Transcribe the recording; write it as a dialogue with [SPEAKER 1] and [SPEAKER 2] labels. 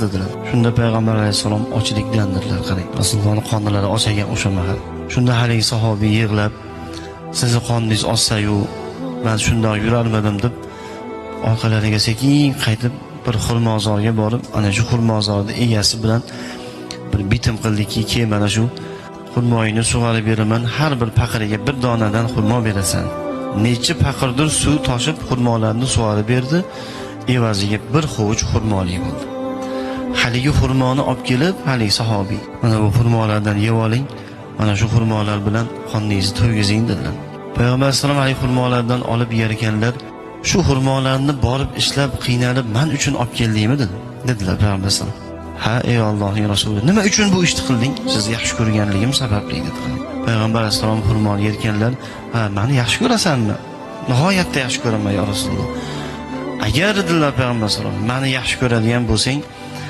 [SPEAKER 1] dedilar. Shunda payg'ambar alayhissalom ochlikdan dedilar, qarang. Rasulullohning qornlari och ekan o'sha mahal. Shunda haligi sahobiy yig'lab, sizni qorningiz ochsa-yu, man shundoq yurarmidim deb orqalariga sekin qaytib bir xurmozorga borib, ana shu xurmozorning egasi bilan bir bitim qildiki, "Ke, mana shu xurmoyini sug'arib beraman, har bir paqiriga bir donadan xurmo berasan." Necha paqirdir suv toshib xurmolarni sug'arib berdi, evaziga bir hovuch xurmoli bo'ldi. Haligi xurmoni olib kelib, haligi sahobiy, "Mana bu xurmolardan yeb oling, mana shu xurmolar bilan qorningizni to'ygizing" dedilar. Payg'ambar alayhissalom haligi xurmolardan olib yer ekanlar, "Shu xurmolarni borib ishlab qiynalib man uchun olib keldingmi?" dedi. Dedilar payg'ambar alayhissalom. "Ha, ey Allohning rasuli, nima uchun bu ishni qilding?" "Sizni yaxshi ko'rganligim sababli" dedilar. Payg'ambar alayhissalom xurmoni yerkanlar, "Ha, meni yaxshi ko'rasanmi?" "Nihoyatda yaxshi ko'raman, ya Rasululloh." "Agar," dedilar payg'ambar alayhissalom, "meni yaxshi ko'radigan bo'lsang,